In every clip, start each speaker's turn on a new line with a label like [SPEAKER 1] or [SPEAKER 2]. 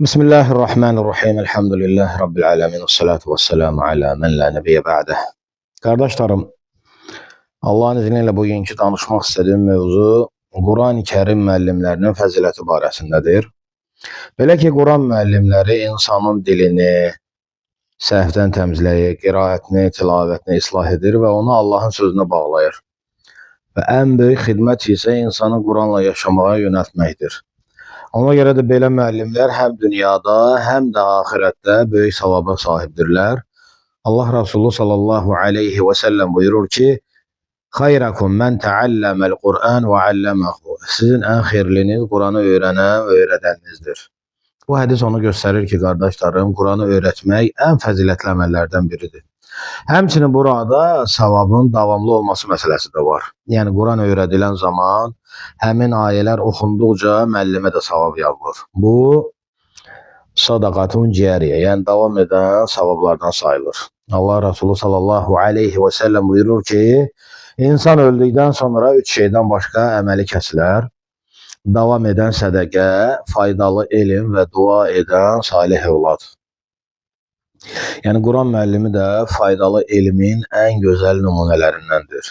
[SPEAKER 1] Bismillahirrahmanirrahim. Elhamdülillahi Rabbil alemin. Salatu vesselamu ala men la nebiyyə ba'deh. Qardaşlarım, Allahın izni ilə bugünkü danışmaq istədiyim mövzu Quran-ı Kərim müəllimlərinin fəziləti barəsindədir. Belə ki, Quran müəllimləri insanın dilini səhvdən təmizləyir, qiraətini, tilavətini islah edir və onu Allahın sözünə bağlayır. Və ən böyük xidmət isə insanı Quranla yaşamağa yönəltməkdir. Ona görə də belə müəllimlər həm dünyada, həm də axirətdə böyük savaba sahibdirlər. Allah Resulü sallallahu aleyhi və səlləm buyurur ki, Xayrakum mən təalləməl Qur'an və alləməhu. Sizin ən xeyirliniz Quranı öyrənən və öyrədəninizdir. Bu hədis onu göstərir ki, qardaşlarım, Quranı öyrətmək ən fəzilətli əməllərdən biridir. Həmçinin burada savabın davamlı olması məsələsi də var. Yəni Quran öyrədilən zaman həmin ayələr oxunduqca müəllimə də savab yazılır. Bu sadaqatun cariyə, yəni davam edən savablardan sayılır. Allah Resulü sallallahu aleyhi və səlləm buyurur ki, insan öldükdən sonra üç şeydən başqa əməli kəsilər. Davam edən sədəqə, faydalı elm və dua edən salih övlad. Yəni Quran müəllimi də faydalı elmin ən gözəl nümunələrindəndir.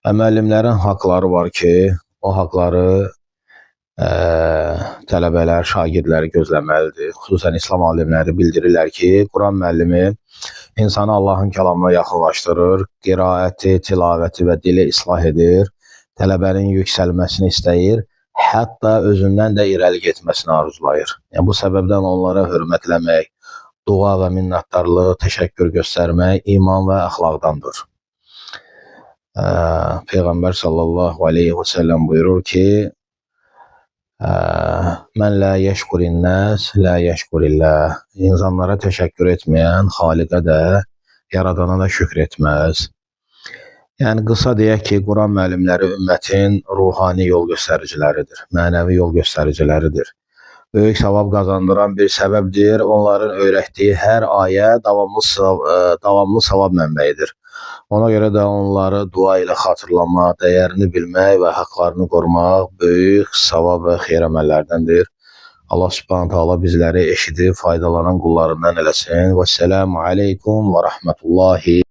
[SPEAKER 1] Və müəllimlərin haqları var ki, o haqları tələbələr, şagirdləri gözləməlidir. Xüsusən İslam alimləri bildirirlər ki, Quran müəllimi insanı Allahın kəlamına yaxınlaşdırır, qiraəti, tilavəti və dili islah edir, tələbənin yüksəlməsini istəyir, hətta özündən də irəli getməsini arzulayır. Yəni bu səbəbdən onlara hörmətləmək, dua və minnətdarlıq, təşəkkür göstərmək iman və əxlaqdandır. Peyğəmbər sallallahu aleyhi və səlləm buyurur ki, Mən la yeşkurin nas, la yeşkurillah. İnsanlara təşəkkür etməyən Xaliqə də, Yaradana da şükr etməz. Yəni qısa deyək ki, Quran müəllimləri ümmətin ruhani yol göstəriciləridir, mənəvi yol göstəriciləridir. Böyük savab qazandıran bir səbəbdir. Onların öyrətdiyi hər ayə davamlı savab mənbəyidir. Ona görə də onları dua ilə xatırlamaq, dəyərini bilmək və haqlarını qorumaq böyük savab və xeyir əməllərdəndir. Allah Subhanahu taala bizləri eşidib faydalanan qullarından eləsin. Vəssalamu aleykum və rəhmətullahi.